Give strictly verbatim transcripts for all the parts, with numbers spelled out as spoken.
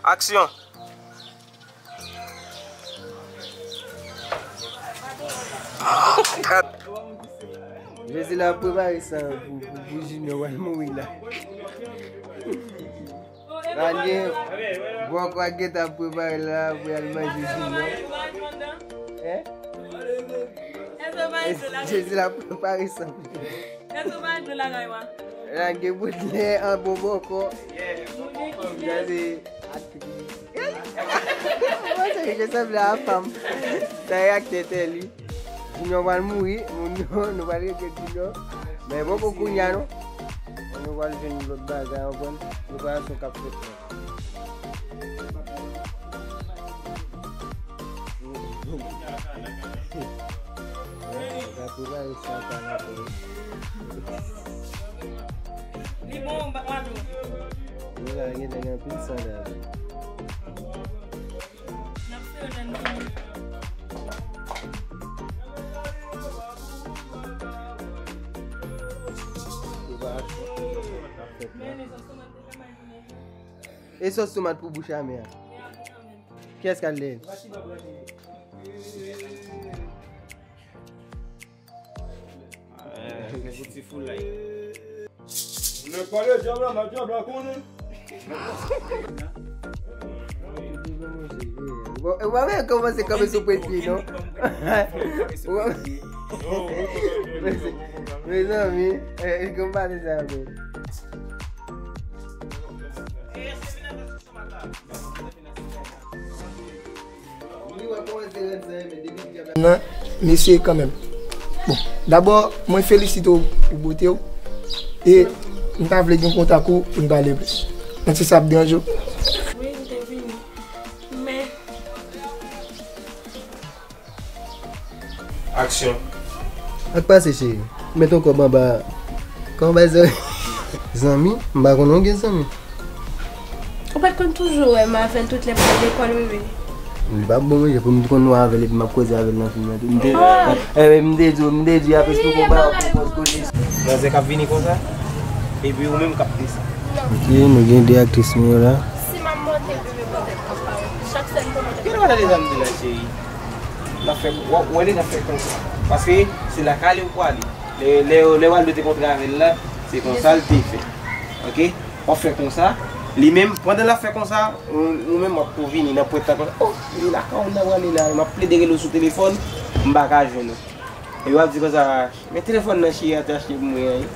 Aksyon! Jezi la prepare sa pou, pou, pou Junior pral mouri la. Ranye, bòkò a gentan ap prepare la pou y al manje Junior. Hein? Jezi la prepare sa. Ranye bout lè an bon bòkò. Gade aktris. Mwen se ke sanble a fanm. Sa e aktè tèt li. Junior pral mouri, moun yo, nou pral regrèt Junior. Men poko kounya non. Nou pral jwenn lòt bagay, w konprann? Preparasyon k ap fèt la. Li bon, m pa, m pa dou. Nou la gen, gen anpil sandal. N ap fè yo lè n vini. E sòs tomat pou bouch amè a. Kiyès k al dèyè l? Lè pale dyab la, ma dyab la konnen. Bon, e w pa vle kòmanse kanpe sou pwent pye non. Mezanmi, e konn pale sa menm. Nan, mesye kanmenm. Bon, dabò, mwen felisite w pou bote w. E m ta vle gen kontak ou pou n pale plis. Mwen se sa ap deranje w? Wi, m te vini. Men Aksyon. Sa k pase, cheri? Ou met yon kòb anba. Kòman w bay zanmi? Zanmi? M pa konnen w gen zanmi. Ou pa t konn toujou wè m avè l tout lè m pral lekòl, bebe? Li pa bon, wi, pou m konn wè avè l epi m ap koze avè l nan fim nan tou. M te, eh, m te di w, m te di w, apre si nou konn pa w pou koze. Manzè k ap vini konsa, epi ou menm k ap desann. Ok, nou gen de aktris nou yo la. Si m ap monte, bebe, pòtèt k ap parèt. Chak sèn pou monte. Gade, gade, gade, gade, cheri. N ap fè, w, w wè li, n ap fè konsa. Paske se lakay li ou prale. Lè, lè, lè w al mete kontra avè l la, se konsa l te fè. Ok? W ap fè konsa. Li menm, pandan l ap fè konsa, ou, ou menm w ap tou vini nan pwent la konsa. Oh, li lakay ou, n ap prale la. M ap plede rele w sou telefòn, m pa ka jwenn ou. Epi w ap di konsa, men telefòn nan cheri a te achte pou mwen an, wi.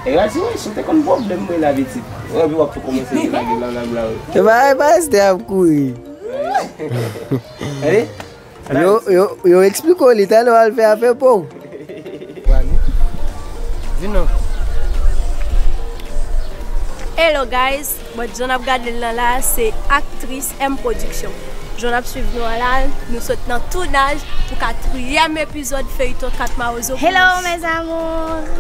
Epi w ap di, wi, si w te konn pwoblèm mwen la, pitit. Epi w ap tou kòmanse lage blablabla, wi. E pa, e pa Esther ap kouri. Gade. Yo, yo, yo eksplike w li, talè w al fè afè pa w. Vin non. Hello guys, bon, jan n ap gade l nan la, se aktris M Production. Jan n ap swiv nou an la, nou sot nan tounaj pou katriyèm epizòd feyton Kat Mawozo. Hello mes amours.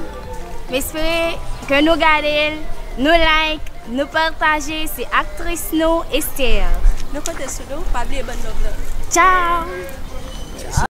M espere ke nou gade l, nou like, nou pataje, se aktris nou, Esther. Nou konte sou nou, pa bliye ban n love la. Ciao.